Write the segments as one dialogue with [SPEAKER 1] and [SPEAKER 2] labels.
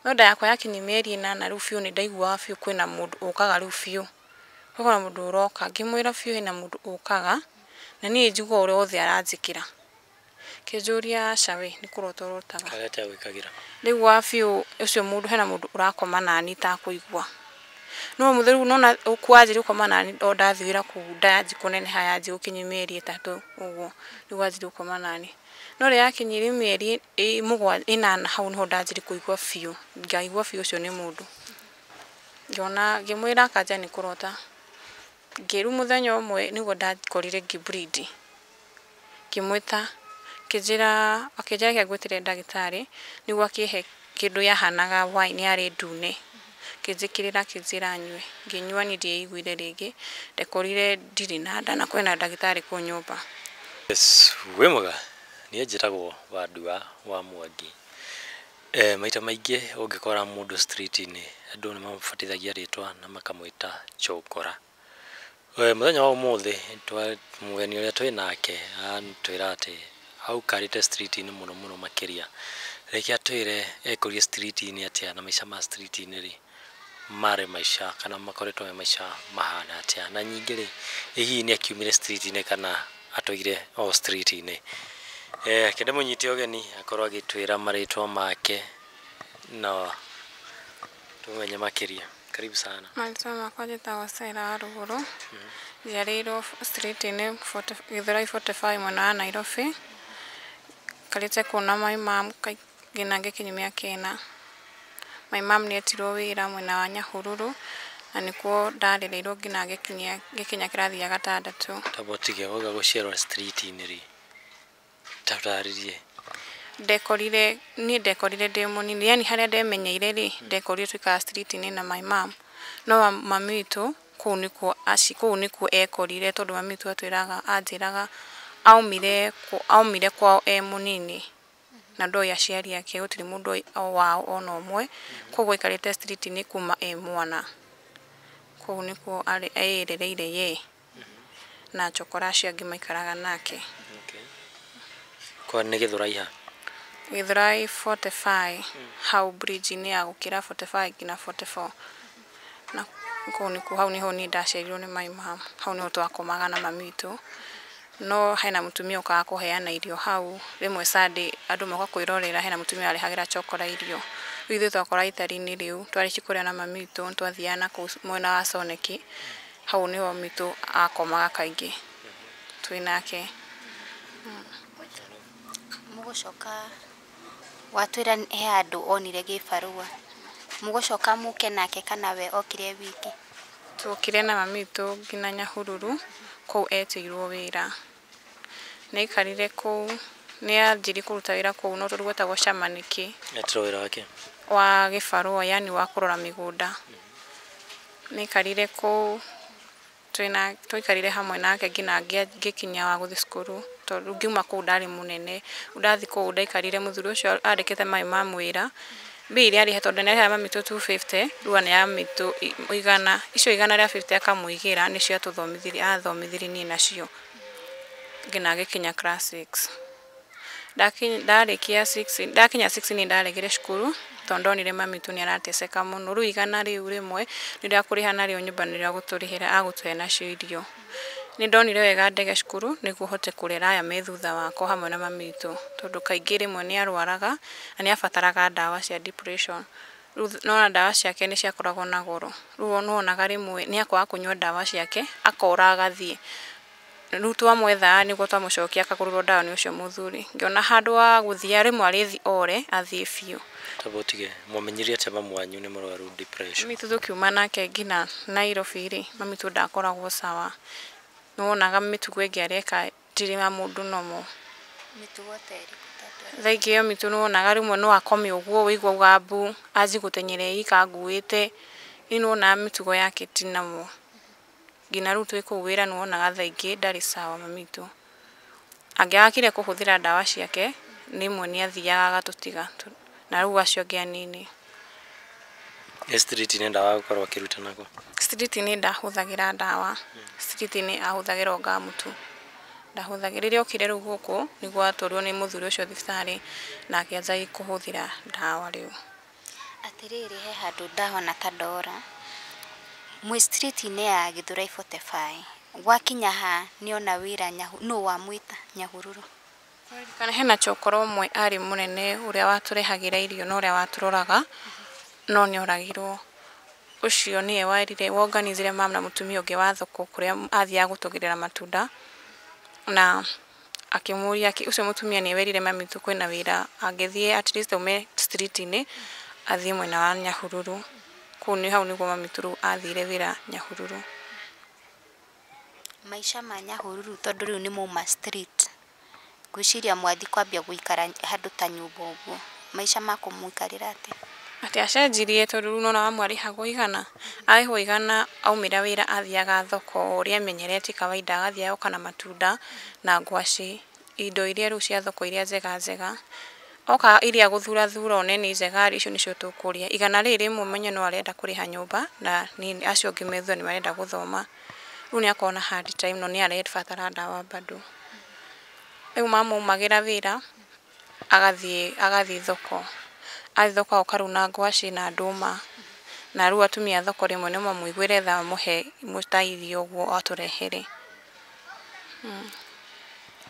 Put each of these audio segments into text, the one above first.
[SPEAKER 1] No nda yakwa yakinyia mĩeri 8 rĩu biũ nĩ ndaiguaga biũ kwĩna mũndũ ũkaga rĩu biũ. Kwĩna mũndũ ũroka, ngĩmwĩra biũ hena mũndũ ũkaga, na niĩ njiguaga ũrĩa wothe aranjĩkĩra. Akĩnjũria aca we nĩ kũrota ũrotaga.
[SPEAKER 2] Karĩa atĩa gwĩkagĩra?
[SPEAKER 1] Ndaiguaga biũ ũcio mũndũ hena mũndũ ũrakoma nani itakũigua. No mũthĩ rĩu nĩwona kwanjĩrĩria gũkoma nani o ndathiĩ wĩra kũu nda yanjia kũneneha yanjia gũkinyia mĩeri 3 ũguo nĩguo wanjirie gũkoma nani. No rĩrĩa yakinyirie mĩeri 8 hau nĩho ndanjirie kũigua biũ, ngaigua biũ ũcio nĩ mũndũ. Ngĩona ngĩmwĩra akanjĩra nĩ kũrota. Rĩu mũthenya ũmwe nĩguo ndakorire ngĩ bleed. Ngĩmwĩta akĩnjĩra reke ngwĩtĩre ndagĩtarĩ nĩguo akĩhe kĩndũ yahanaga wine yarĩ ndune. Akĩnjĩkĩrĩra akĩnjĩra nyue, ngĩnyua niĩ ndieiguire rĩngĩ, ndekorire ndirĩ na nda na kwĩna ndagĩtarĩ kũu nyũmba.
[SPEAKER 2] Yes, wĩ mwega, niĩ njĩtagwo Wandua wa Mwangi. Maita maingĩ ũngĩkora mũndũ street-inĩ andũ nĩ mamũbatithagia rĩtwa na makamwĩta Chokora. Mũthenya wa ũmũthĩ mũgeni ũrĩa twĩ nake aratwĩra atĩ aikarĩte street-inĩ mũno mũno makĩria. Reke atwĩre ekũrire street-inĩ atĩa na maica ma street-inĩ rĩ marĩ maica kana makoretwo me maica mahana atĩa, na ningĩ rĩ, ĩ hihi nĩ akiumire street-inĩ kana atũire o street-inĩ. Reke ndĩmũnyite ũgeni akorwo agĩtwĩra marĩtwa make na tũmenye makĩria. Karibu sana.
[SPEAKER 1] Marĩtwa makwa njĩtagwo Stella Warũgũrũ, njiarĩirwo street-inĩ Gĩthũrai 45 mwena wa Nairobi, njikarĩte kũu na my mum nginya ngĩkinyia mĩaka 4. My mum nĩ etirwo wĩra mwena wa Nyahururu na nĩkuo ndarereirwo nginya ngĩkinya kĩrathi gĩa 6.
[SPEAKER 2] Tamba ũtige wauga gũciarwo street-inĩ rĩ, ta ũtarĩrie.
[SPEAKER 1] Ndekorire niĩ ndekorire ndĩ mũnini yani harĩa ndemenyeire rĩ, ndekorire tũikaraga street-inĩ na my mum. No mami witũ kũu nĩkuo kũu nĩkuo ekorire tondũ mami witũ atwĩraga anjĩraga aumire kwao e mũnini na ndoĩ aciari ake gũtirĩ mũndũ wao ona ũmwe, koguo aikarĩte street-inĩ kuma e mwana. Kũu nĩkuo erereire ye na chokora acio angĩ maikaraga nake.
[SPEAKER 2] Kwa nĩ Gĩthũrai ha?
[SPEAKER 1] Gĩthũrai 45 hau bridge-inĩ ya gũkĩra 45 nginya 44. Na kũu nĩkuo hau nĩho niĩ ndaciarirwo nĩ my mum, hau nĩho twakomaga na mami witũ. No hena mũtumia ũkaga kũheana irio hau, rĩmwe Sunday andũ moka kwĩrorera hena mũtumia warehagĩra chokora irio. Rĩu ithuĩ twakora itari-inĩ rĩu twarĩkia kũrĩa na mami witũ nĩtwathiaga nakũu mwena wa Soneki, hau nĩho mami witũ akomaga kaingĩ twĩnake.
[SPEAKER 3] Mũgũcoka watwĩra he handũ onire gĩbarũa, mũgũcoka mũke nake kana we okire wiki?
[SPEAKER 1] Tuokire na mami witũ nginya Nyahururu, kũu etĩirwo wĩra. Nĩ aikarire kũu, nĩ anjirie kũruta wĩra kũu no tondũ gwetagwo Shamaniki.
[SPEAKER 2] Etirwo wĩra wake?
[SPEAKER 1] Wa gĩbarũa yani wa kũrora mĩgũnda. Nĩ aikarire kũu, twaikarire hamwe nake nginya ngĩkinya wa gũthiĩ cukuru tondũ ngiuma kũu ndarĩ mũnene. Ndathiĩ kũu ndaikarire mũthuri ũcio andĩkĩte my mum wĩra, mbia iria arĩhe tondũ nĩ arĩhaga mami witũ 250 rĩu aneaga mami witũ 100, icio 150 akamũigĩra nĩcio atũthomithirie athomithirie niĩ nacio nginya ngĩkinya class 6. Ndarĩkia 6 ndakinya 6 niĩ ndaregire cukuru tondũ ndonire mami witũ nĩ arateseka mũno. Rĩu 100 rĩu rĩmwe nĩ rĩa kũrĩha narĩo nyũmba nĩ rĩa gũtũrĩhĩra agũtũhe nacio irio. Nĩ ndonire wega ndege cukuru nĩguo hote kũrera aya me thutha wakwa hamwe na mami witũ tondũ kaingĩ rĩmwe nĩ arwaraga na nĩ abataraga ndawa cia depression. Rĩu nona ndawa ciake nĩ ciakoragwo na goro. Rĩu nĩwonaga rĩmwe nĩ akwaga kũnyua ndawa ciake akora agathiĩ. Rĩu twamwetha nĩguo twamũcokia akagũrĩrwo ndawa nĩ ũcio mũthuri. Ngĩona handũ ha gũthiĩ rĩmwe arĩthiĩ ore athiĩ biũ.
[SPEAKER 2] Tamba ũtige, mwamenyire atĩa mamu wanyu nĩ mũrwaru depression?
[SPEAKER 1] Mami witũ tũkiuma nake nginya Nairobi rĩ, mami witũ ndakoragwo sawa. Nĩwonaga mĩtugo ĩngĩ areka ndĩrĩ ya mũndũ normal.
[SPEAKER 3] Mĩtugo ta ĩrĩkũ?
[SPEAKER 1] Thaa ingĩ mami witũ nĩwonaga rĩmwe no akome ũguo ũigue auga mbu, anjie gũteng'era e ika anguĩte. Rĩu nĩwonaga mĩtugo yake ti normal. Nginya rĩu twĩ kũu wĩra nĩwonaga thaa ingĩ ndarĩ sawa mami witũ. Angĩagakire kũhũthĩra ndawa ciake, rĩmwe nĩ athiaga agatũtiga na rĩu acio angĩ anini.
[SPEAKER 2] Street-inĩ ndawa gũkorwo akĩruta nakũ?
[SPEAKER 1] Street-inĩ ndahũthagĩra ndawa, street-inĩ ahũthagĩra o ngamutu. Ndahũthagĩra, rĩrĩa okire rĩu gũkũ nĩguo atwarirwo nĩ mũthuri ũcio thibitarĩ na akĩanjagia kũhũthĩra ndawa rĩu.
[SPEAKER 3] Atiriri he handu ndahona ta ndora mwi street-inĩ ya Githurai 45 gwakinya ha nĩona wĩra nũ wamwĩta Nyahururu?
[SPEAKER 1] Kana hena chokoro ũmwe arĩ mũnene ũrĩa watũrehagĩra irio na ũrĩa watũroraga no nĩoragirwo. Ũcio nĩwe werire wonganizire mama na mũtumia ũngĩ wa thoko kũrĩa athiaga gũtũgĩrĩra matunda na akĩmũria ũcio mũtumia nĩwe werire mami witũ kwĩna wĩra angĩthiĩ at least aume street-inĩ athiĩ mwena wa Nyahururu. Kũu nĩ hau nĩguo mami witũ rĩu athire wĩra Nyahururu.
[SPEAKER 3] Maica ma Nyahururu tondũ rĩu nĩ mauma street ngwĩciria mwathi kwambia gũikara handũ ta nyũmba ũguo maica ma kũmũikarĩra atĩa?
[SPEAKER 1] Atĩ acenjirie tondũ rĩu nona mamu arĩhagwo igana arĩhwo igana aumĩra wĩra athiaga thoko ũrĩa amenyeretie kawaida agathiĩ agoka na matunda na ngwacĩ indo iria rĩu cia thoko iria njega njega oka iria gũthurathura one nĩ njega icio nĩcio tũkũrĩa. Igana rĩrĩ rĩmwe ũmenye no arenda kũrĩha nyũmba na acio angĩ me thutha nĩ marenda gũthoma. Rĩu nĩ akorwo na hard time no nĩ arabatara ndawa bado. Rĩu mamu aumagĩra wĩra agathiĩ thoko. Athiĩ thoko agoka rĩu na ngwacĩ na ndũma na rĩu atumia a thoko rĩmwe no mamũiguĩre tha mamũhe ta irio ũguo atũrehere.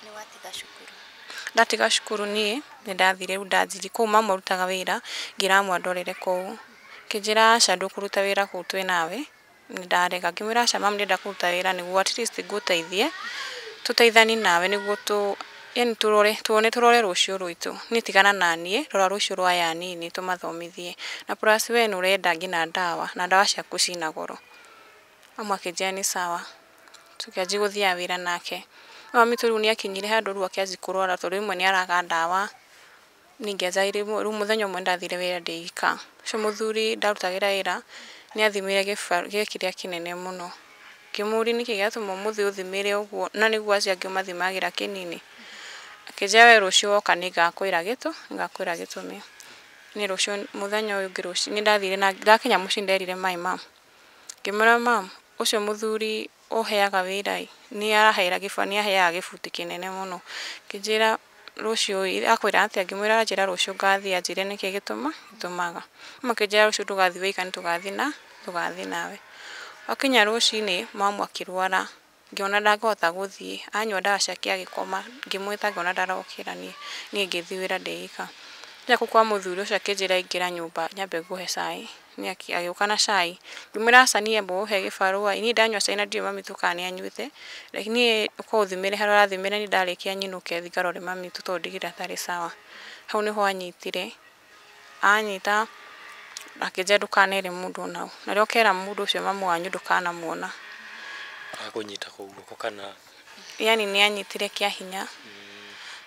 [SPEAKER 3] Nĩ watiga cukuru?
[SPEAKER 1] Ndatiga cukuru niĩ nĩ ndathire rĩu ndanjirie kũu mamu arutaga wĩra ngĩra mamu andorere kũu. Akĩnjĩra aca ndũkũruta wĩra kũu twĩ nawe nĩ ndarega. Ngĩmwĩra aca mamu ndĩrenda kũruta wĩra nĩguo at least ngũteithie tũteithanie nawe nĩguo yani turore tuone turore rũciũ rwitũ. Niĩ tigana na niĩ rora rũciũ rwa aya anini tũmathomithie. Na plus we nĩ ũrenda nginya ndawa na ndawa ciaku ciĩna goro. Mamu akĩnjĩra nĩ sawa. Tũkĩanjia gũthiaga wĩra nake. No mami witũ rĩu nĩ akinyire handũ rĩu akĩanjia kũrwara tondũ rĩmwe nĩ araga ndawa. Niĩ ngĩanjia rĩu mũthenya ũmwe ndathire wĩra ndĩ ika. Ũcio mũthuri ndarutagĩra wĩra nĩ athimire gĩkĩrĩa kĩnene mũno. Ngĩmũria nĩkĩ gĩatũma ũmũthĩ ũthimĩre ũguo na nĩguo acio angĩ mathimagĩra kĩnini. Akĩnjĩra we rũciũ woka nĩngakwĩra gĩtũmi. Niĩ rũciũ mũthenya ũyũ ũngĩ rũciũ nĩ ndathire na ndakinya mũciĩ nderire my mum. Ngĩmwĩra mum ũcio mũthuri ũheaga wĩra ĩ nĩ aheaga gĩbuti kĩnene mũno. Akĩnjĩra rũciũ ĩ akwĩra atĩa? Ngĩmwĩra anjĩra rũciũ ngathiĩ anjĩre nĩkĩ gĩtũmaga. Mamu akĩnjĩra rũciũ ndũgathiĩ wĩika nĩ tũgathiĩ nawe. Gwakinya rũcinĩ mamu akĩrwara ngĩona ndangĩhota gũthiĩ anyua ndawa ciake agĩkoma ngĩmwĩta ngĩona ndarokĩra niĩ ngĩthiĩ wĩra ndĩ ika. Nginya kũu kwa mũthuri ũcio akĩnjĩra ingĩra nyũmba nyambe ngũhe cai. Niĩ agĩũka na cai ngĩmwĩra aca niĩ amba ũhe gĩbarũa niĩ ndanyua cai na ndiũĩ mami witũ kana nĩ anyuĩte. Reke niĩ ũkorwo ũthimĩre harĩa ũrathimĩra niĩ ndarĩkia nyinũke thiĩ ngarore mami witũ tondũ ndigire atarĩ sawa. Hau nĩho anyitire anyita akĩnjĩra ndũkanere mũndũ ona ũ. Na rĩrĩa ũkera mũndũ ũcio mamu wanyu ndũkanamuona.
[SPEAKER 2] Akũnyita kũu guoko kana?
[SPEAKER 1] Yani nĩ anyitire kĩa hinya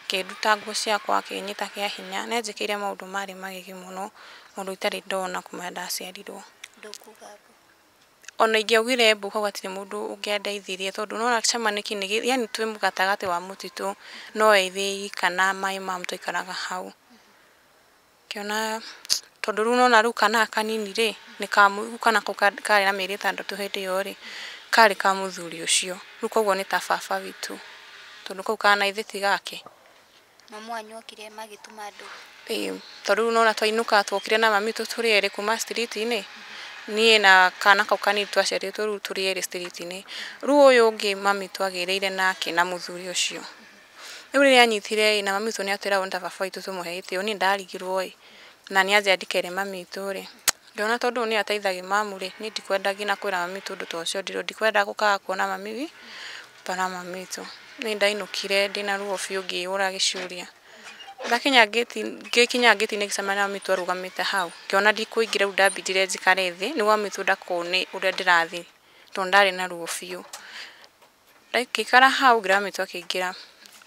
[SPEAKER 1] akĩnduta nguo ciakwa akĩnyita kĩa hinya. Nĩ anjĩkĩire maũndũ marĩ magigi mũno ũndũ itarĩ ndona kuma ndaciarirwo.
[SPEAKER 3] Ndũkuga mbu?
[SPEAKER 1] Ona ingĩaugire mbu hau hatirĩ mũndũ ũngĩandeithirie tondũ nĩwona Chamanĩki yani twĩ gatagatĩ wa mũtitũ no we wĩ ika na my mum twaikaraga hau. Ngĩona tondũ rĩu nĩwona rĩu kana gaka kanini rĩ rĩu kana kau karĩ na mĩeri 6 hĩndĩ ĩyo rĩ karĩ ka mũthuri ũcio. Rĩu koguo nĩ ta baba witũ tondũ kau kana ithe ti gake.
[SPEAKER 3] Mamu wanyu okire magĩtuma ndũgũ?
[SPEAKER 1] Ĩĩ tondũ rĩu nĩwona twainũka twokire na mami witũ tũrĩ erĩ kuma street-inĩ niĩ na kana kau kanini twaciarĩtwo rĩu tũrĩ erĩ street-inĩ. Rĩu ũyũ ũngĩ mami twagĩrĩire nake na mũthuri ũcio. Rĩu rĩrĩa anyitire ĩ na mami witũ nĩ atwĩra ũyũ nĩ ta baba witũ tũmũhe gĩtĩo niĩ ndarigirwo ĩ na nĩ anjĩra ndikere mami witũ rĩ ngĩona tondũ nĩ ateithagia mamu rĩ niĩ ndikwenda nginya kwĩra mami witũ ũndũ ta ũcio ndikwenda gũkaga kuona mami bara mami witũ. Niĩ ndainũkire ndĩna ruo biũ ngĩyũra gĩcuria. Ndakinya ngĩkinya ngĩti-inĩ ngĩcemania na mami witũ arũgamĩte hau. Ngĩona ndikũingĩra rĩu ndambindire njikare thĩ nĩguo mami witũ ndakone ũrĩa ndĩrathiĩ tondũ ndarĩ na ruo biũ. Ngĩikara hau ngĩra mami witũ akĩingĩra.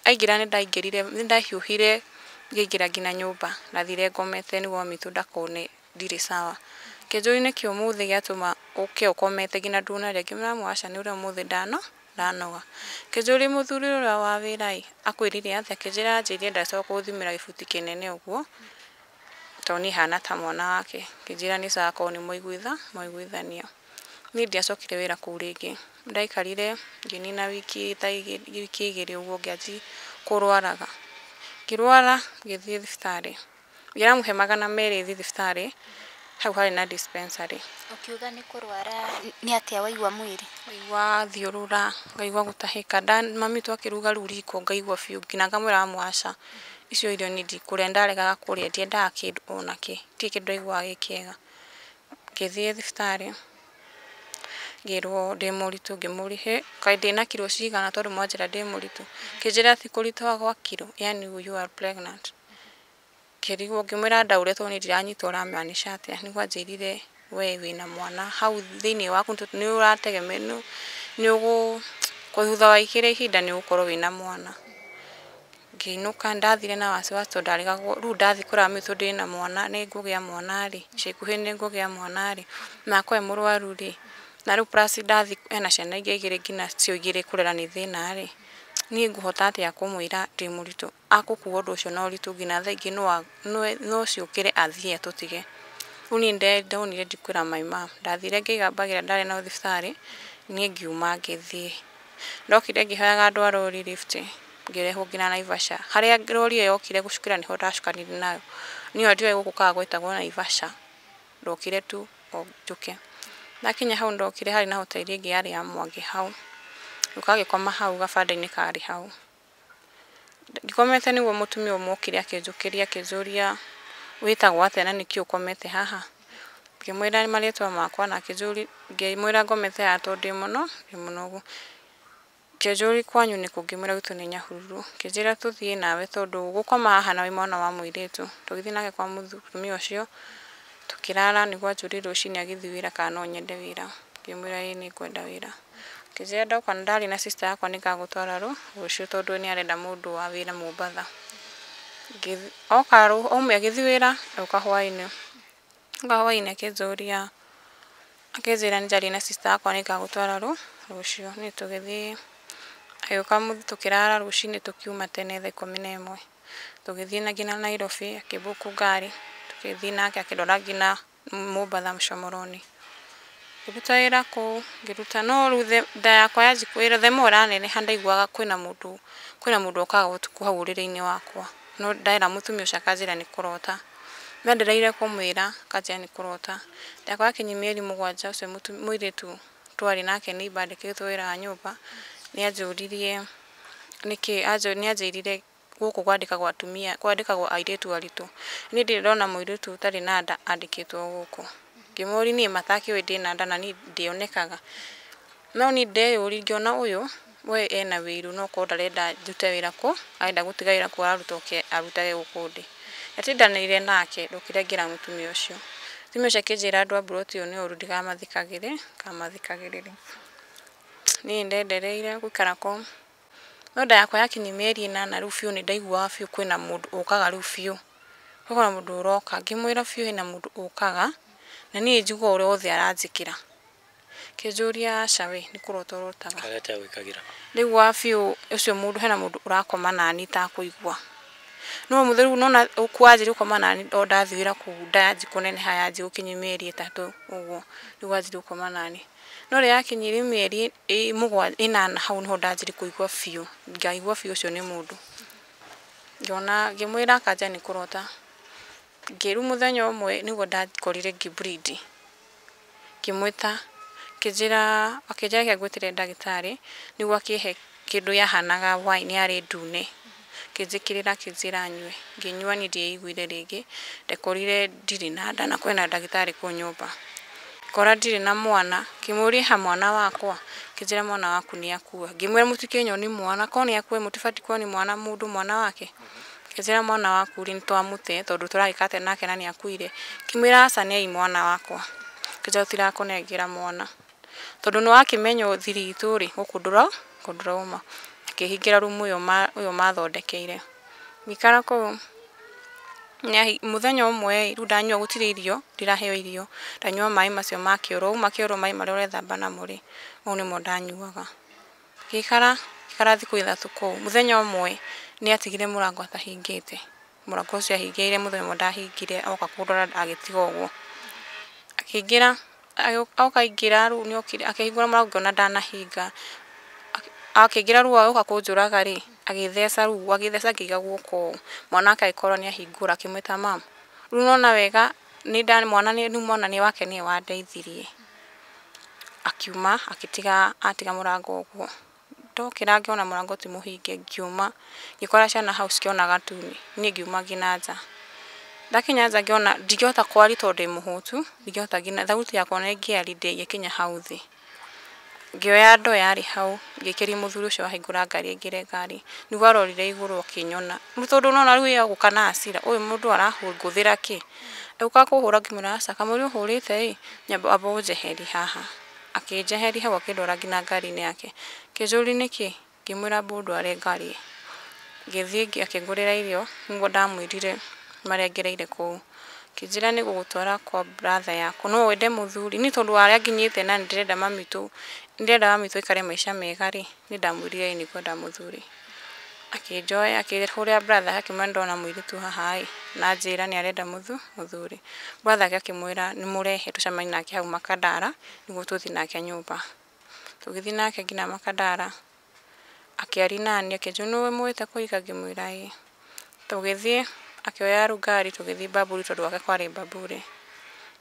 [SPEAKER 1] Aingĩra nĩ ndaingĩrire nĩ ndahiũhire ngĩingĩra nginya nyũmba. Ndathire ngomete nĩguo mami witũ ndakone ndirĩ sawa. Akĩnjũria nĩkĩ ũmũthĩ gĩatũma ũke ũkomete nginya ndũnarĩa. Ngĩmwĩra mamu aca nĩ ũrĩa ũmũthĩ ndanoga. Akĩnjũria mũthuri ũrĩa wa wĩra ĩ akwĩrire atĩa? Akĩnjĩra anjĩrire ndacoka gũthimĩra gĩbuti kĩnene ũguo tondũ niĩ hana ta mwana wake. Akĩnjĩra nĩ sawa korwo nĩ mwaiguithania. Niĩ ndiacokire wĩra kũu rĩngĩ. Ndaikarire ngĩnina wiki ta wiki 2 ũguo ngĩanjia kũrwaraga. Ngĩrwara ngĩthiĩ thibitarĩ. Ngĩramũhe 200 thiĩ thibitarĩ. Hau harĩ na dispensary.
[SPEAKER 3] Ũkiuga nĩ kũrwara nĩ atĩa waigua mwĩrĩ?
[SPEAKER 1] Ngaigua thiũrũra, ngaigua gũtahĩka. Mami twakĩruga rĩu riko ngaigua biũ nginya ngamwĩra mwaca icio irio niĩ ndikũrĩa, ndaregaga kũrĩa, ndiendaga kĩndũ ona kĩ, gũtirĩ kĩndũ ndaiguaga gĩ kĩega. Ngĩthiĩ thibitarĩ ngĩrwo ndĩ mũritũ, ngĩmũria hĩ kaĩ ndĩna kiro cigana tondũ mwanjĩra ndĩ mũritũ. Akĩnjĩra ti kũritũha gwa kiro, yani you are pregnant. Ngĩrigwo ngĩmwĩra ndaũre tondũ niĩ ndiranyita ũramaanisha atĩa. Nĩguo anjĩrire we wĩna mwana hau thĩinĩ waku nĩ ũrategemea nĩ ũgũ thutha wa ikĩrĩ ihinda nĩ ũgũkorwo wĩna mwana. Ngĩinũka ndathire na wasiwasi tondũ ndarigagwo rĩu ndathiĩ kwĩra mami tondũ ndĩna mwana nĩ ngũgĩa mwana rĩ, ica ikuhĩ nĩ ngũgĩa mwana rĩ, na akorwo e mũrwaru rĩ, na rĩu plus ndathi ena ciana ingĩ igĩrĩ nginya cio igĩrĩ kũrera nĩ thĩna rĩ, niĩ ngũhota atĩa kũmwĩra ndĩ mũritũ akũkua ũndũ ũcio na ũritũ nginya thaa ingĩ no ciũkĩre athiĩ atũtige. Rĩu niĩ ndonire ndikwĩra my mom, ndathire ngĩiga bag ĩrĩa ndarĩ nayo thibitarĩ, niĩ ngiuma ngĩthiĩ. Ndokire ngĩhoyaga andũ a rori lift, ngĩrehwo nginya Naivasha. Harĩa rori ĩyo yokire gũcukĩra nĩho ndacukanire nayo. Niĩ ona ndioĩ gũkũ kana gwĩtagwo Naivasha, ndokire tu o njũke. Ndakinya hau ndokire harĩ na hoteli ĩngĩ yarĩ ya Mwangi hau, ngĩũka ngĩkoma hau gabanda-inĩ karĩ hau. Ngĩkomete nĩguo mũtumia ũmwe okire akĩnjũkĩria akĩnjũria wĩtagwo atĩa na nĩkĩ ũkomete haha. Ngĩmwĩra marĩtwa makwa na akĩnjũria, ngĩmwĩra ngomete haha tondũ ndĩ mũnogu. Akĩnjũria kwanyu nĩkũ, ngĩmwĩra gwitũ nĩ Nyahururu. Akĩnjĩra tũthiĩ nawe tondũ gũkoma haha na wĩ mwana wa mũirĩtu. Tũgĩthiĩ nake kwa mũtumia ũcio tũkĩrara, nĩguo anjũririe rũcinĩ agĩthiĩ wĩra kana no nyende wĩra. Ngĩmwĩra ĩĩ nĩ ngwenda wĩra. Akĩnjĩra ndoka ndarĩ na sister yakwa nĩ ngagũtwara rũciũ tondũ nĩ arenda mũndũ wa wĩra Mombatha. Oka aumia agĩthiĩ wĩra agĩũka hwainĩ. Oka hwainĩ akĩnjũria, akĩnjĩra nĩ njarie na sister yakwa nĩ ngagũtwara rũciũ. Niĩ tũgĩthiĩ, agĩũka tũkĩrara rũcinĩ tũkiuma tene thaa 11. Tũgĩthiĩ nginya Nairobi akĩmbuku ngari, tũgĩthiĩ nake akĩndwara nginya Mombatha Mshomoroni. Ngĩruta wĩra kũu, ngĩruta no rĩu nda yakwa yanjia the more ĩraneneha ndaiguaga kwĩna mũndũ ũkaga ũtukũ hau ũrĩrĩ-inĩ wakwa. No ndera mũtumia ũcio akanjĩra nĩ kũrota. Ndendereire kũmwĩra akanjĩra nĩ kũrota. Nda yakwa yakinyia mĩeri 7 ũcio mũirĩtu twarĩ nake neighbour andĩkĩtwo wĩra wa nyũmba, nĩ anjũririe nĩkĩ, nĩ anjĩrire gũkũ kwandĩkagwo atumia, kwandĩkagwo airĩtu aritũ. Niĩ ndirĩ ndona mũirĩtu ũtarĩ na nda andĩkĩtwo gũkũ. Ngĩmũria niĩ matakĩũĩ ndĩna nda na niĩ ndionekaga. No niĩ ndeyũririe ngĩona ũyũ we ena wĩiru no korwo ndarenda ndute wĩra kũ, arenda gũtiga wĩra kũ araruta oke arutage gũkũ ndĩ. Ndatindanĩire nake ndokire ngĩra mũtumia ũcio. Mũtumia ũcio akĩnjĩra andũ a mburoti ĩyo nĩ ũru ndikamathikagĩrĩre. Niĩ ndendereire gũikara kũu. No nda yakwa yakinyia mĩeri 8 rĩu biũ nĩ ndaiguaga biũ kwĩna mũndũ ũkaga rĩu biũ. Kwĩna mũndũ ũroka, ngĩmwĩra biũ hena mũndũ ũkaga na niĩ njiguaga ũrĩa wothe aranjĩkĩra. Akĩnjũria aca we nĩ kũrota ũrotaga.
[SPEAKER 2] Karĩa atĩa gwĩkagĩra?
[SPEAKER 1] Ndaiguaga biũ ũcio mũndũ hena mũndũ ũrakoma nani itakũigua. No mũthĩ rĩu nona kwanjĩrĩria gũkoma nani o ndathiĩ wĩra kũu nda yanjia kũneneha yanjia gũkinyia mĩeri 3 ũguo nĩguo anjirie gũkoma nani. No rĩrĩa yakinyirie mĩeri 8 hau nĩho ndanjirie kũigua biũ, ngaigua biũ ũcio nĩ mũndũ. Ngĩona ngĩmwĩra akanjĩra nĩ kũrota. Ngĩrwo mũthenya ũmwe nĩguo ndakorire ngĩ bleed. Ngĩmwĩta akĩnjĩra reke ngwĩtĩre ndagĩtarĩ nĩguo akĩhe kĩndũ yahanaga wine yarĩ ndune. Akĩnjĩkĩrĩra akĩnjĩra nyue, ngĩnyua niĩ ndieiguire rĩngĩ, ndekorire ndirĩ na nda na kwĩna ndagĩtarĩ kũu nyũmba. Ngora ndirĩ na mwana, ngĩmũria ha mwana wakwa, akĩnjĩra mwana waku nĩ akua. Ngĩmwĩra mũtikĩnyoni mwana, korwo nĩ akua mũtibatiĩ kuonia mwana mũndũ mwana wake. Akĩnjĩra mwana waku rĩ nĩtwamũte tondũ tũragĩka atĩa nake na nĩ akuire. Ngĩmwĩra aca nĩ ai mwana wakwa. Akĩnjĩra tũtirakũnengera mwana tondũ nĩ wakĩmenya thiri itũ rĩ gũkũ ndũrauma. Akĩhingĩra rumu ĩyo mathondekeire. Ngĩikara kũu mũthenya ũmwe rĩu ndanyua gũtirĩ irio, ndiraheo irio, ndanyua maĩ macio ma kĩoro, wauma kĩoro maĩ marĩa ũrethamba namo rĩ, mau nĩmo ndanyuaga. Ngĩikara thikũ 3 kũu. Mũthenya ũmwe nĩ atigire mũrango atahingĩte. Mũrango ũcio ahingĩire mũthenya ũmwe ndahingire oka kũndora agĩtiga ũguo. Akĩingĩra, oka aingĩra rĩu nĩ okire akĩhingũra mũrango ngĩona ndanahinga. Akĩingĩra rĩu agĩũka kũnjũraga rĩ, agĩtheca rĩu agĩtheca ngĩiga guoko ũũ. Mwana wake agĩkorwo nĩ ahingũra akĩmwĩta mum. Rĩu nĩwona wega Ni nda mwana ni mwana ni wake ni wandeithirie. Akiuma akitiga atiga murango uguo. Ndokira ngiona murango ti muhinge ngiuma ngikora ciana hau cikĩona gatuni niĩ ngiuma nginya nja. Ndakinya nja ngiona ndingĩhota kwaria tondũ ndĩ mũhũtu, ndingĩhota nginya thauti yakwa ona ĩngĩaria ndĩngĩkinya hau thĩ. Ngĩoya ndoo yarĩ hau ngĩkĩria mũthuri ũcio wahingũra ngari aingĩre ngari nĩguo arorire igũrũ akĩnyona. Rĩu tondũ nĩwona rĩu ye egũka na hasira ũyũ mũndũ arahũngũthĩra kĩ egũka kũhũra ngĩmwĩra aca kamũira ũhũrĩte ĩ nyamba amba ũnjeherie haha. Akĩnjeheria hau akĩndwara nginya ngari-inĩ yake. Akĩnjũria nĩkĩ ngĩmwĩra amba ũndware ngari. Ngĩthiĩ akĩngũrĩra irio nĩguo ndamwĩrire marĩa ngereire kũu. Akĩnjĩra nĩ ngũgũtwara kwa brother yaku no wende mũthuri niĩ tondũ wa harĩa nginyĩte na nĩndĩrenda mami witũ nĩndĩrenda mami witũ aikare maica mega rĩ niĩ ndamwĩrire ĩĩ nĩngwenda mũthuri. Akĩnjoya akĩhũrĩra brother akĩmwĩra nĩndona mũirĩtu haha ĩ na anjĩra nĩ arenda mũthuri. Brother yake akĩmwĩra nĩmũrehe tũcemanie nake hau Makandara nĩguo tũthiĩ nake nyũmba. Tũgĩthiĩ nake nginya Makandara akĩaria naniĩ akĩnjũria nĩũĩ mũĩte kũhika ngĩmwĩra ĩĩ. Tũgĩthiĩ akĩoya rĩu ngari tũgĩthiĩ Bamburi tondũ gwake kwarĩ Bamburi.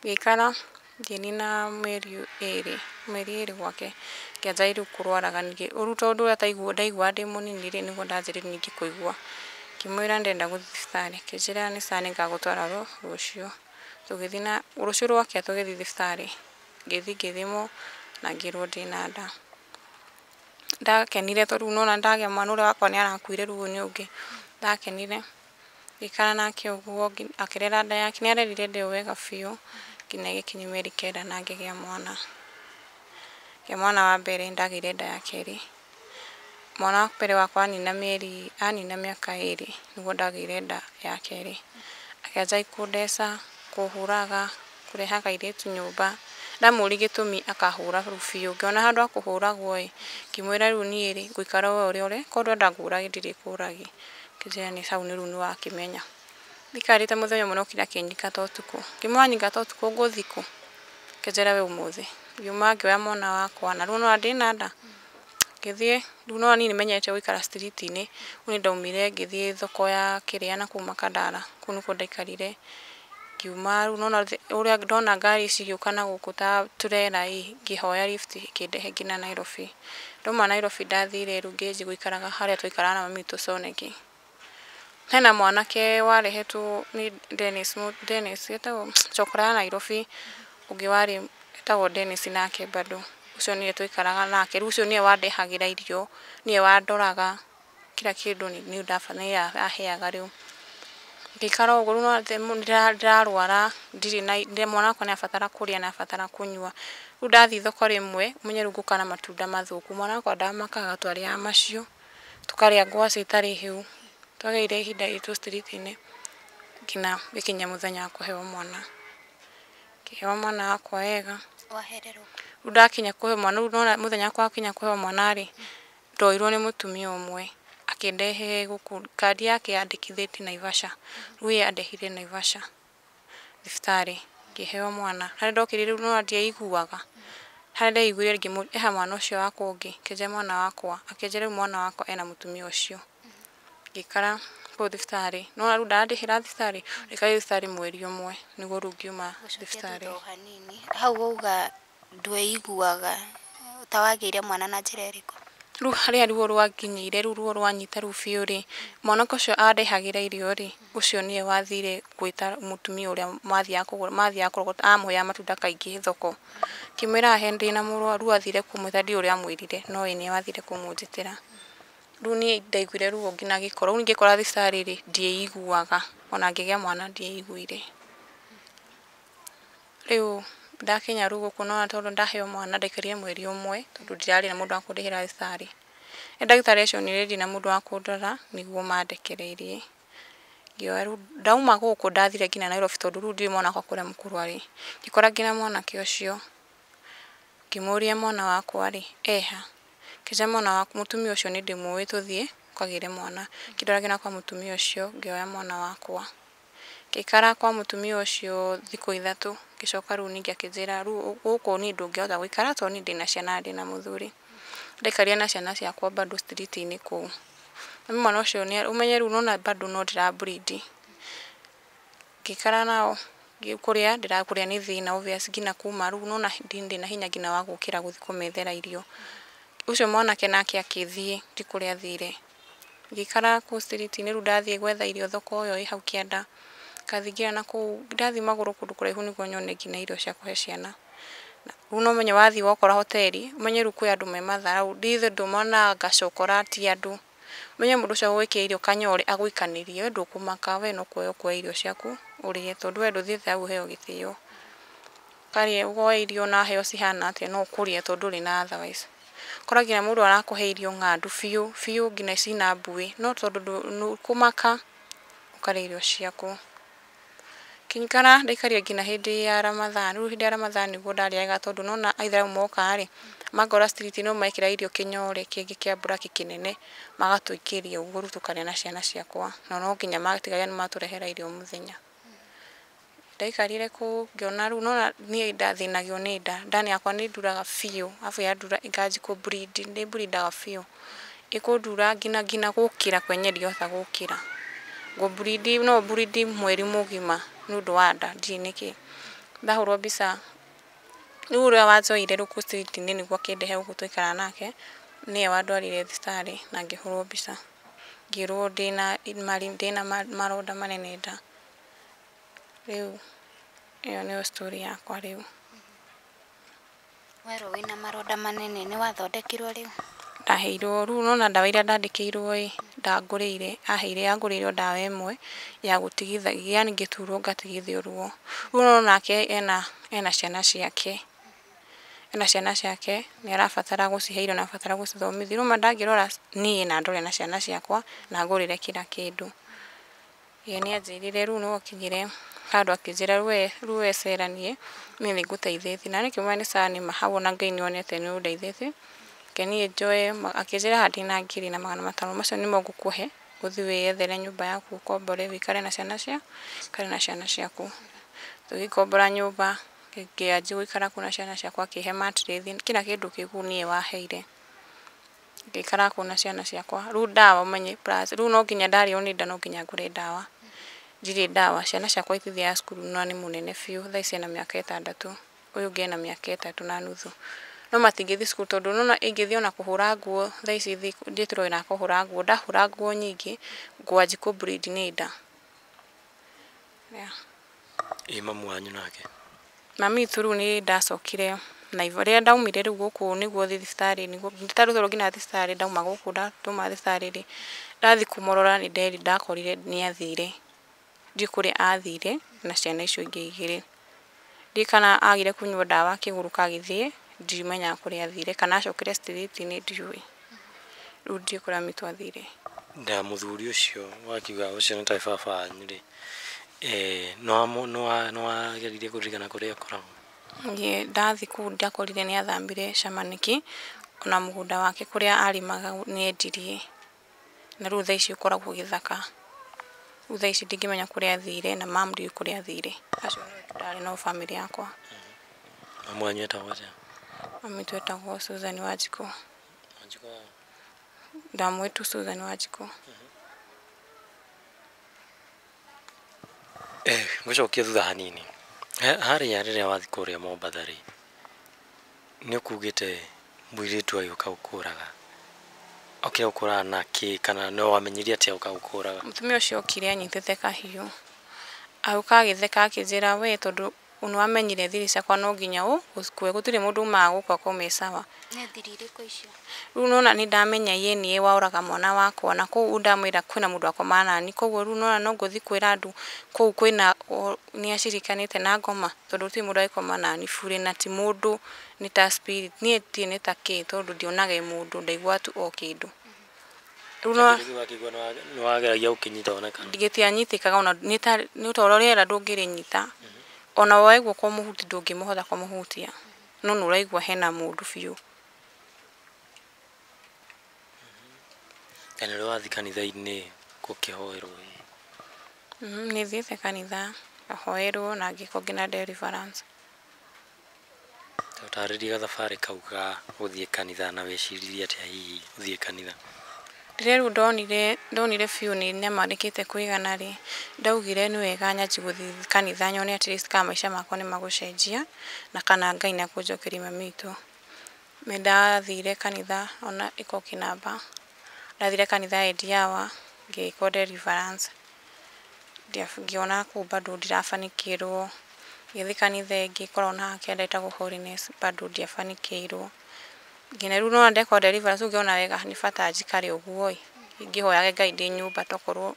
[SPEAKER 1] Ngĩikara ngĩnina mĩeri ĩrĩ gwake ngĩanjia rĩu kũrwaraga ningĩ rĩu tondũ ũrĩa ndaiguaga ndĩ mũnini rĩ nĩguo ndanjirie ningĩ kũigua. Ngĩmwĩra ndĩrenda gũthiĩ thibitarĩ akĩnjĩra nĩ sawa nĩngagũtwara rũciũ. Tũgĩthiĩ na rũciũ rwakĩa tũgĩthiĩ thibitarĩ ngĩthiĩ ngĩthimwo na ngĩrwo ndĩna nda. Ndakenire tondũ rĩu nĩwona nĩndagĩa mwana ũrĩa wakwa nĩarakuire rĩu ũyũ nĩ ũngĩ. Ndakenire ngĩikara nake ũguo akĩrera nda yake nĩarerire nda ĩyo wega biũ nginya ĩgĩkinyia mĩeri 9 na ngĩgĩa mwana. Ngĩgĩa mwana wa mbere nĩndagĩire nda ya kerĩ. Mwana wa mbere wakwa anina mĩaka 2 nĩguo ndagĩire nda ya kerĩ. Akĩanjia kũndeca, kũhũraga, kũrehaga airĩtu nyũmba. Ndamũria gĩtũmi akahũra rĩu biũ ngĩona handũ ha kũhũragwo ĩ ngĩmwĩra rĩu niĩ rĩ ngũikara o ũrĩa ũrĩ korwo ndũrenda ngũrage ndirĩkũragi. Akĩnjĩra nĩ hau rĩu nĩwakĩmenya. Ndikarĩte mũthenya ũmwe nĩokire akĩnyingata ũtukũ. Ngĩmwĩra wanyingata ũtukũ ngũthiĩ kũ? Akĩnjĩra we ũmũthĩ. Ngiuma ngĩoya mwana wakwa na rĩu nĩwona ndĩna nda. Ngĩthiĩ rĩu nĩwona niĩ nĩmenyerete gũikara street-inĩ rĩu nĩndaumire ngĩthiĩ thoko ya kĩrĩa nakũu Makandara kũu nĩkuo ndaikarire. Ngiuma rĩu nĩwona ũrĩa ndona ngari cigĩũka na gũkũ ta turera ĩ ngĩhoya lift ĩkĩndehe nginya Nairobi. Ndauma Nairobi ndathire rĩu ngĩanjia gũikaraga harĩa twaikaraga na mami witũ Soneki. Hena mwanake warehetwo nĩ Dennis etagwo cokora ya Nairobi ũngĩ warĩ etagwo Dennis nake bado ũcio nĩwe twaikaraga nake rĩu ũcio nĩwe wandehagĩra irio nĩwe wandoraga kila kĩndũ nĩwe aheaga rĩu. Ngĩikara ũguo rĩu nĩwona ndĩrarwara ndirĩ na mwana wakwa nĩabatara kũrĩa nĩabatara kũnyua. Rĩu ndathiĩ thoko rĩmwe ũmenye rĩu ngũka na matunda mathũku mwana wakwa ndamakaga twarĩaga macio tũkarĩa ngwacĩ itarĩ hĩu. Twagĩire ihinda ritũ street-inĩ nginya gĩkinya mũthenya wa kũheo mwana. Ngĩheo mwana wakwa wega.
[SPEAKER 3] Wahererwo kũ?
[SPEAKER 1] Rĩu ndakinya kũheo mwana rĩu nĩwona mũthenya wakwa wakinya kũheo mwana rĩ ndoirwo nĩ mũtumia ũmwe akĩndehe gũkũ kandi yake yandĩkithĩtie Naivasha. Rĩu ye andehire Naivasha thibitarĩ ngĩheo mwana. Harĩa ndokire rĩu nĩwona ndiaiguaga. Harĩa ndeiguire ngĩmũria eha mwana ũcio wakwa ũngĩ akĩnjĩra mwana wakwa akĩnjĩra rĩu mwana wakwa ena mũtumia ũcio. Ngĩikara kũu thibitarĩ nĩwona rĩu ndarandĩhĩra thibitarĩ ndaikarire thibitarĩ mweri ũmwe nĩguo rĩu ngiuma thibitarĩ.
[SPEAKER 3] Gũcokia thutha o hanini hau wauga ndweiguaga ta wagĩire mwana na njĩra ĩrĩkũ?
[SPEAKER 1] Rĩu harĩa ruo rwanginyĩire rĩu ruo rwanyita rĩu biũ rĩ mwanake ũcio andehagĩra irio rĩ ũcio nĩwe wathire gwĩta mũtumia ũrĩa mathiaga kũgũra mathiaga kũrogota amũheaga matunda kaingĩ thoko. Ngĩmwĩra he ndĩna mũrwaru athire kũmwĩta ndiũĩ ũrĩa amwĩrire no ĩ nĩwe wathire kũmũnjĩtĩra. Rĩu niĩ ndaiguire ruo nginya gĩkoro rĩu ngĩkora thibitarĩ rĩ ndiĩiguaga ona ngĩgĩa mwana ndieiguire. Rĩu ndakinya rĩu gũkũ nĩwona tondũ ndaheo mwana ndaikarire mweri ũmwe tondũ ndirarĩ na mũndũ wa kũndĩhĩra thibitarĩ. Nĩ ndagĩtarĩ acio onire ndirĩ na mũndũ wa kũndora nĩguo mandekereirie. Ngĩoya rĩu ndauma gũkũ ndathire nginya Nairobi tondũ rĩu ndiũĩ mwana wakwa kũrĩa mũkũrũ arĩ. Ngĩkora nginya mwanake ũcio ngĩmũria mwana wakwa rĩ eha? Akĩnjĩra mwana waku mũtumia ũcio nĩndĩmũĩ tũthiĩ ũkagĩre mwana. Akĩndwara nginya kwa mũtumia ũcio ngĩoya mwana wakwa. Ngĩikara kwa mũtumia ũcio thikũ 3 ngĩcoka rĩu ningĩ akĩnjĩra rĩu gũkũ niĩ ndũngĩhota gũikara tondũ niĩ ndĩna ciana na ndĩna mũthuri. Ndaikarire na ciana ciakwa bado street-inĩ kũu. Na mwana ũcio ũmenye rĩu nĩwona bado no ndĩra bleed. Ngĩikara nao Kuria ndirakuria ni thina obvious nginya kuma riu nona ndindi na hinya nginya wa gukira guthi kumethera irio. Ucio mwanake nake akithie ndi kuria thire. Ngikara ku street-inĩ rĩu ndathiĩ gwetha irio thoko ĩyo ĩ hau kĩanda. Ngathiĩ na kũu ndathiĩ magũrũ kũndũ kũraihu nĩguo nyone nginya irio cia kũhe ciana. Rĩu no ũmenye wathiĩ wakora hoteli ũmenye rĩu kwĩ andũ me matharaũ ndithe ndũmonaga ngacokora ti andũ. Ũmenye mũndũ ũcio agũgwĩkĩra irio kanyore agũikanĩrie we ndũkũmaka we no kuoya ũkuoya irio ciaku ũrĩe tondũ we ndũthiĩte hau ũheo gĩtĩo. Karĩe woe irio na heo cihana atĩa no ũkũrĩa tondũ ndũrĩ na otherwise. Kora nginya mũndũ arakũhe irio ng'andu biũ biũ nginya cina mbuĩ no tondũ ndũkũmaka ũkarĩa irio ciaku. Ngĩikara ndaikarire nginya hĩndĩ ya Ramadhan. Rĩu hĩndĩ ya Ramadhan nĩguo ndarĩaga tondũ nona aithĩramu moka rĩ mangora street no mekĩra irio kĩnyore kĩngĩ kĩa mburaki kĩnene magatũikĩria ũguo rĩu tũkarĩa na ciana ciakwa na no nginya matigaire nĩ matũrehera irio mũthenya. Ndaikarire kũu ngĩona rĩu nona niĩ ndathĩnagio nĩ nda. Nda yakwa nĩ nduraga biũ arabu yandura ĩkanjia kũ bleed nĩ bleedaga biũ. Ĩkũndura nginya gũkĩra kwenyewe ndingĩhota gũkĩra. Ngũ bleed no bleed mweri mũgima nĩ ũndũ wa nda ndiũĩ nĩkĩ. Ndahũrwo mbica rĩu ũrĩa wanjoire rĩu kũu street-inĩ nĩguo akĩndehe gũkũ twaikara nake nĩwe wandwarire thibitarĩ na ngĩhũrwo mbica. Ngĩrwo ndĩna maronda manene nda. Rĩu ĩyo nĩyo story yakwa rĩu.
[SPEAKER 3] Werwo wĩna maronda manene nĩ wathondekirwo rĩu?
[SPEAKER 1] Ndaheirwo rĩu nona ndawa iria ndandĩkĩirwo ĩ ndangũrĩire aheire angũrĩire o ndawa ĩmwe ya gũtigithagia yani ngĩturwo ngatigithio ruo. Rĩu nona nake ena ciana ciake. Ena ciana ciake nĩ arabatara gũcihe irio nĩ arabatara gũcithomithia. Rĩu ma ndangĩrora niĩ na ndore na ciana ciakwa na ngũrĩre kila kĩndũ. Ye nĩ anjĩrire rĩu no akinyire handũ akĩnjĩra rĩu we cera niĩ niĩ nĩ ngũteithĩtie. Na niĩ ngĩmwĩra nĩ sawa nĩma hau ona Ngai nĩ onete nĩ ũndeithĩtie. Reke niĩ njoe akĩnjĩra haha ndĩna 1500 macio nĩmo ngũkũhe ũthiĩ wĩyethere nyũmba yaku ũkombore ũikare na ciana ũikare na ciana ciaku. Tũgĩkombora nyũmba ngĩanjia gũikara kũu na ciana ciakwa akĩhe mattress kila kĩndũ kĩ kũu nĩye waheire. Ngĩikara kũu na ciana ciakwa. Rĩu ndawa ũmenye plus rĩu no nginya ndarĩo nĩ nda no nginya ngũre ndawa. Ndirĩ ndawa ciana ciakwa itithiaga cukuru na nĩ mũnene biũ thaa ici ena mĩaka 6 ũyũ ũngĩ ena mĩaka 3.5. No matingĩthiĩ cukuru tondũ nĩwona ingĩthiĩ ona kũhũra nguo thaa ici ndĩtũrwo wĩra wa kũhũra nguo ndahũra nguo nyingĩ ngwanjia kũ bleed nĩ nda.
[SPEAKER 2] Ĩ mamu wanyu nake?
[SPEAKER 1] Mami witũ rĩu nĩ ndacokire Naivasha. Rĩrĩa ndaumire rĩu gũkũ nĩguo thiĩ thibitarĩ nĩguo itarutĩrwo nginya thibitarĩ ndauma gũkũ ndatũma thibitarĩ rĩ ndathiĩ kũmũrora nĩ ndakorire nĩ athire. Ndiũĩ kũrĩa athire na ciana icio ingĩ igĩrĩ. Ndiũĩ kana agire kũnyua ndawa akĩgũrũka agĩthiĩ ndimenyaga kũrĩa athire kana acokire street-inĩ ndiũĩ. Rĩu ndiũĩ kũrĩa mami witũ athire.
[SPEAKER 2] Na mũthuri ũcio wakiuga ũcio nĩ ta baba wanyu rĩ nĩ wageririe kũririkana kũrĩa akoragwo?
[SPEAKER 1] Niĩ ndathiĩ kũu ndakorire nĩ athamire Camanĩki ona mũgũnda wake kũrĩa arĩmaga nĩ endirie. Na rĩu thaa ici ũkoragwo gĩthaka. Rĩu thaa ici ndingĩmenya kũrĩa athire na mamu ndiũĩ kũrĩa athire. Acio nĩo tu ndarĩ nao bamĩrĩ yakwa.
[SPEAKER 2] Mamu wanyu etagwo atĩa?
[SPEAKER 1] Mami witũ etagwo Susan Wanjikũ.
[SPEAKER 2] Wanjikũ wa?
[SPEAKER 1] Ndamũĩ tu Susan Wanjikũ.
[SPEAKER 2] Ngũcokia thutha hanini. Harĩa rĩrĩa wathiĩ kũrĩa Mombatha rĩ, nĩ ũkugĩte mũirĩtu agĩũka gũkũraga. Okire gũkũraga na kĩ kana no wamenyire atĩa oka gũkũraga?
[SPEAKER 1] Mũtumia ũcio okire anyitĩte kahiũ. Agĩũka agĩtheka akĩnjĩra we tondũ nĩ wamenyire thiri ciakwa no nginya ũcikue gũtirĩ mũndũ umaga gũkũ akoima e sawa.
[SPEAKER 3] Nĩ thiri irĩkũ icio?
[SPEAKER 1] Rĩu nĩwona nĩ ndamenya ye nĩye waũraga mwana wakwa na kũu ndamwĩra kwĩna mũndũ wakomaga nani koguo rĩu nĩwona no ngũthiĩ kwĩra andũ kũu kwĩna nĩ acirikĩkanĩte na ngoma tondũ gũtirĩ mũndũ angĩkoma nani burĩ na ti mũndũ nĩ ta spirit niĩ ndiũĩ nĩ ta kĩ tondũ ndionaga ĩ mũndũ ndaiguaga tu o kĩndũ. Rĩu no
[SPEAKER 2] Kĩndũ kĩu wakĩigua nĩ wageragia gũkĩnyita one kana?
[SPEAKER 1] Gĩtianyitĩkaga ona nĩ ta ũrĩa rĩera ndũngĩrĩnyita. Ona woe guoko ũmũhutie ndũngĩmũhota kũmũhutia no nĩ ũraigua hena mũndũ biũ.
[SPEAKER 2] Na nĩ ũrĩ wathiĩ kanitha-inĩ gũkĩhoerwo?
[SPEAKER 1] Nĩ thiĩte kanitha ngahoerwo na ngĩkwo nginya deliverance.
[SPEAKER 2] Ũtarĩrie gathabarĩ kau ga gũthiĩ kanitha na weciririe atĩa hihi ũthiĩ kanitha?
[SPEAKER 1] Rĩrĩa rĩu ndonire biũ nĩ nyamarĩkĩte kũigana rĩ, ndaugire nĩ wega nyanjie gũthiĩ kanitha nyone at least kana maica makwa nĩ magũcenjia na kana Ngai nĩ ekũnjokeria mami witũ. Nĩ ndathire kanitha ona ĩko kĩnamba, ndathire kanitha Ediawa ngĩkwo deliverance, ngĩona kũu bado ndirabanikĩrwo, ngĩthiĩ kanitha ĩngĩ ĩkoragwo na haha kĩanda ĩtagwo Holiness bado ndiabanikĩirwo. Nginya rĩu nĩwona ndekwo deliverance rĩu ngĩona wega nĩ bata njikare ũguo ĩ, ngĩhoyage Ngai ndĩ nyũmba tokorwo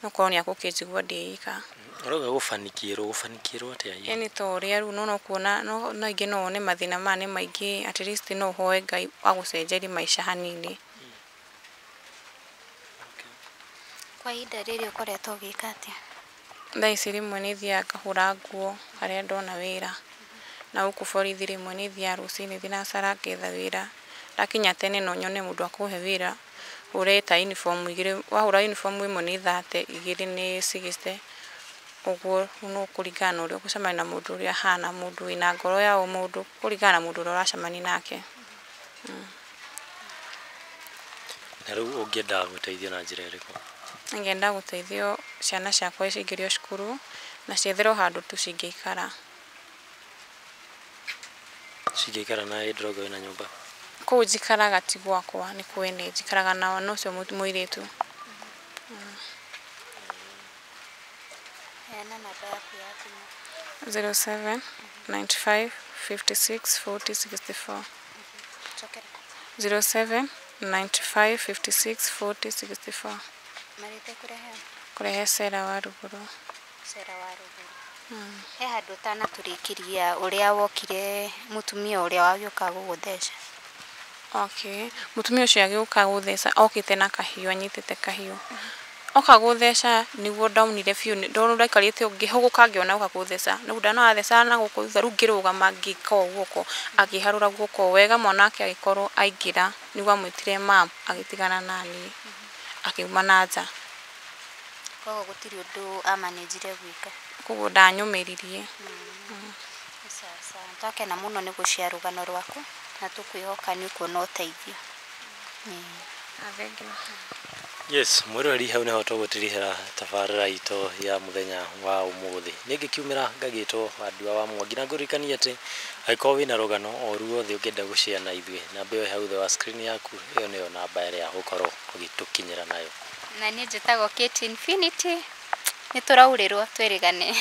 [SPEAKER 1] nokorwo nĩ egũkĩnjigua ndĩ ika.
[SPEAKER 2] Ũrauga gũbanikĩrwo, gũbanikĩrwo atĩa hihi?
[SPEAKER 1] Yaani ta ũrĩa rĩu nĩwona ũkuona no ingĩ no wone mathĩna maya nĩ maingĩ, at least no ũhoe Ngai agũcenjerie maica hanini.
[SPEAKER 3] Kwa ihinda rĩrĩ ũkoretwo ũgĩka atĩa?
[SPEAKER 1] Thaa ici rĩmwe nĩ thiaga ngahũra nguo harĩa ndona wĩra, na gũkũ borithi rĩmwe nĩ thiaga rũcinĩ thinacara ngetha wĩra, ndakinya tene no nyone mũndũ akũhe wĩra, hũre ta uniform igĩrĩ, wahũra uniform ĩmwe nĩ 30, igĩrĩ nĩ 60, ũguo no kũringana na ũrĩa ũgũcemania na mũndũ ũrĩa ahana, mũndũ wĩna ngoro ya ũmũndũ, kũringana na mũndũ ũrĩa ũracemania nake.
[SPEAKER 2] Na rĩu ũngĩenda gũteithio na njĩra ĩrĩkũ?
[SPEAKER 1] Ingĩenda gũteithio ciana ciakwa cingĩrio cukuru na cietherwo handũ tu cingĩikara.
[SPEAKER 2] Cingĩikara na ĩ ndĩrauga wĩna nyũmba?
[SPEAKER 1] Kũu njikaraga ti gwakwa nĩ kwene, njikaraga na ũcio mũirĩtu.
[SPEAKER 3] Heana namba yaku ya thimũ.
[SPEAKER 1] 07 95 56 40 64.
[SPEAKER 3] Cokera.
[SPEAKER 1] 07 95 56 40 64.
[SPEAKER 3] Marĩte kũrehe?
[SPEAKER 1] Kũrehe Sera wa Ruguru.
[SPEAKER 3] Sera wa Ruguru. He handũ ũtanatũrĩkĩria ũrĩa wokire mũtumia ũrĩa wagĩũka gũgũtheca.
[SPEAKER 1] Okay. Mũtumia ũcio agĩũka gũtheca okĩte na kahiũ, anyitĩte kahiũ. Oka gũtheca nĩguo ndaunire biũ, ndona ndaikarĩte ũguo ngĩhũgũka ngĩona oka gũtheca. Rĩu ndona atheca na gũkũ thutha rĩu ngĩrũgama ngĩka ũũ guoko, akĩharũra guoko wega mwana wake agĩkorwo aingĩra nĩguo amwĩtire mam agĩtigana naniĩ, akiuma na nja.
[SPEAKER 3] Koguo gũtirĩ ũndũ amanĩnjire gwĩka.
[SPEAKER 1] Koguo ndanyũmĩririe.
[SPEAKER 3] Sawa, twakena mũno nĩ gũshare rũgano rwaku na tũkwĩhoka nĩ ũkuona ũteithio.
[SPEAKER 1] Thank you.
[SPEAKER 2] Yes, mwĩroreri hau nĩho tũgũtirihĩra tabarĩra itũ ya mũthenya wa ũmũthĩ. Nĩ ngĩkiumĩra ngagĩtwo Wandua wa Mwangi na ngũririkanie atĩ angĩkorwo wĩna rũgano o ruothe ũngĩenda gũshare na ithuĩ, namba ĩyo ĩ hau thĩ wa screen yaku, ĩyo nĩyo namba ĩrĩa ũgũkorwo ũgĩtũkinyĩra nayo.
[SPEAKER 3] Na niĩ njĩtagwo Kate Infinity, nĩ tũraurĩrwo twĩrĩgane.